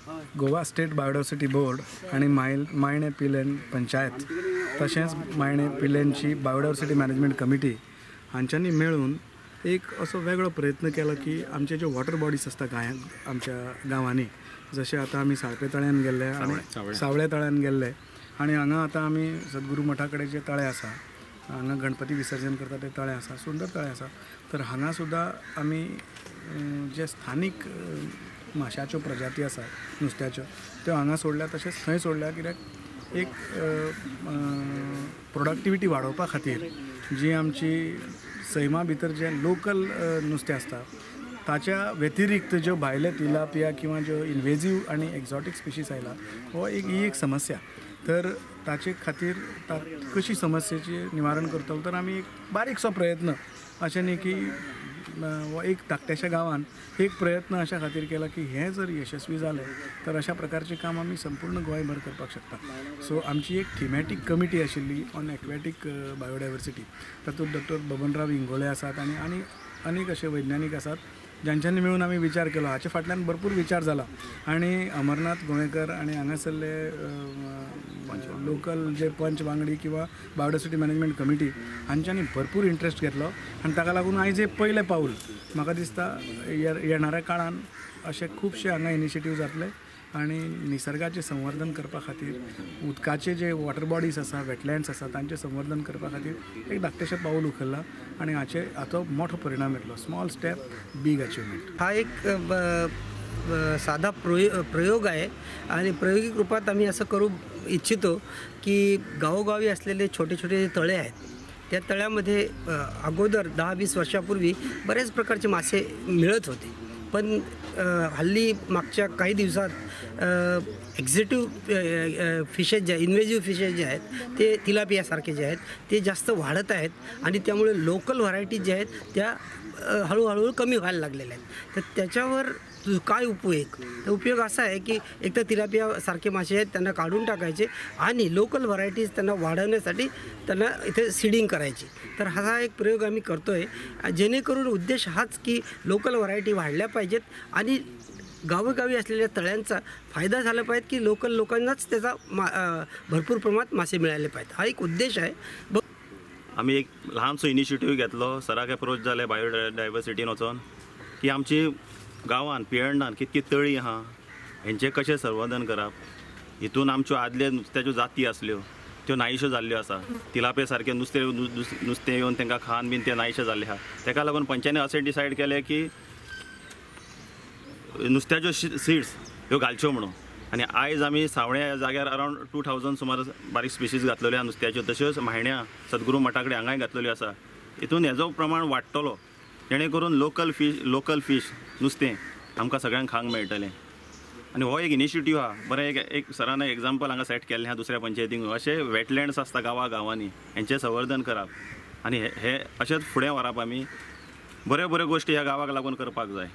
Goa state biodiversity board आनी मायणे पिलेन पंचायत तशेंच मायणे पिलेनची biodiversity management committee हांच्यांनी मेळून एक असो वेगळो प्रयत्न केलो की आमचे ज्यो वॉटर बॉडीज आसता गांयांत आमच्या गांवांनी, जशें आतां आमी साळपे तळ्यान गेल्ले आनी सावळे तळ्यान गेल्ले आनी हांगा आतां आमी सद्गुरू मठा कडेन जे तळें आसा, हांगा गणपती विसर्जन करता ते तळें आसा, सुंदर तळें आसा. तर हांगा सुद्दां आमी जे स्थानीक माशाच्यो प्रजाती आसा नुस्त्याच्यो त्यो हांगा सोडल्या, तशेंच थंय सोडल्या कित्याक एक प्रोडक्टिविटी वाडोवपा खातीर जी आमची सैमा भितर जे लोकल नुस्तें आसता ताच्या व्यतिरिक्त ज्यो भायले तिलापिया किंवा ज्यो इन्वेजीव आनी एक्झॉटीक स्पिशीज आयला हो एक ही एक समस्या. तर ताचे खातीर कशी समस्येचें निवारण करतलो तर आमी एक बारीकसो प्रयत्न, अशें न्ही की एक धाकट्याशा गांवान एक प्रयत्न अशा खातीर केला की हें जर यशस्वी जालें तर अशा प्रकारचें काम आमी संपूर्ण गोंयभर करपाक शकता. सो आमची एक थिमॅटीक कमिटी आशिल्ली ऑन एक्वॅटीक बायोडायवर्सिटी, तातूंत डॉक्टर बबनराव इंगोले आसात आनी आनी अनेक अशे वैज्ञानीक आसात ज्यांच्यांनी मेळून आमी विचार केलो. हाचे फाटल्यान भरपूर विचार जाला आनी अमरनाथ गोवेकर आनी हांगासरले लोकल जे पंच वांगडी किंवा बायोडायवर्सिटी मॅनेजमेंट कमिटी हांच्यांनी भरपूर इंट्रस्ट घेतलो आनी ताका लागून आयज एक पयलें पावल म्हाका दिसता येणाऱ्या काळान अशे खुबशे हांगा इनिशिएटीव जातले आनी निसर्गाचें संवर्धन करपा खातीर उदकाचे जे वॉटर बॉडीज आसा, वेटलँड्स आसा तांचें संवर्धन करपा खातीर एक धाकटेशें पावल उखल्लां आनी हाचो मोठो परिणाम येतलो. स्मॉल स्टेप बीग अचिव्हमेंट. हा एक साधा प्रयोग आहे आणि प्रायोगिक रूपात आम्ही असं करू इच्छितो की गावोगावी असलेले छोटे छोटे तळे आहेत त्या तळ्यामध्ये अगोदर 10-20 वर्षापूर्वी बऱ्याच प्रकारचे मासे मिळत होते, पण हल्ली मागच्या काही दिवसात एक्झिटिव्ह फिशेस जे इन्व्हेजिव्ह फिशेस जे आहेत ते तिलापियासारखे जे आहेत ते जास्त वाढत आहेत आणि त्यामुळे लोकल व्हरायटीज ज्या आहेत त्या हळूहळू कमी व्हायला लागलेल्या आहेत. तर त्याच्यावर काय उपयोग? तर उपयोग असा आहे की एक तर तिलापियासारखे मासे आहेत त्यांना काढून टाकायचे आणि लोकल व्हरायटीज त्यांना वाढवण्यासाठी त्यांना इथे सीडिंग करायची. तर हा एक प्रयोग आम्ही करतो आहे, जेणेकरून उद्देश हाच की लोकल व्हरायटी वाढल्या पाहिजेत आणि गावोगावी असलेल्या तळ्यांचा फायदा झाला पाहिजे की लोकल लोकांनाच त्याचा भरपूर प्रमाणात मासे मिळाले पाहिजेत, हा एक उद्देश आहे. आमी एक ल्हानसो इनिशिएटीव घेतलो, सराक एप्रोच जाले बायोडायवर्सिटीन वचोन की आमची गांवान पियर्णान कितकी तळी आहा हेंचें कशें संवर्धन करप, हितून आमच्यो आदले नुस्त्याच्यो जाती आसल्यो त्यो नायश्यो जाल्ल्यो आसा. तिलापे सारके नुस्तें नुस्तें येवन तांकां खावन बीन ते नायशे जाल्ले आहा. ताका लागून पंचायतीन अशें डिसायड केलें की नुस्त्याच्यो सिड्स ह्यो घालच्यो म्हणून आनी आयज आमी सावळ्या ह्या जाग्यार अरावंड 2000 सुमार बारीक स्पिशीज घातलेल्यो आहा नुस्त्याच्यो, तश्योच म्हायण्या सद्गुरू मठा कडेन हांगाय घातलेल्यो आसा. हितून हेजो प्रमाण वाडटलो जेणे करून लोकल फीश नुस्तें आमकां सगळ्यांक खावंक मेळटलें. आनी हो एक इनिशिएटीव आहा बरें. एक सरान एग्जाम्पल हांगा सेट केल्लें आहा दुसऱ्या पंचायतींक. अशें वेटलँड्स आसता गांवा गांवांनी हेंचें संवर्धन करप आनी हे अशेंच फुडें व्हरप. आमी बऱ्यो बऱ्यो गोश्टी ह्या गांवाक लागून करपाक जाय.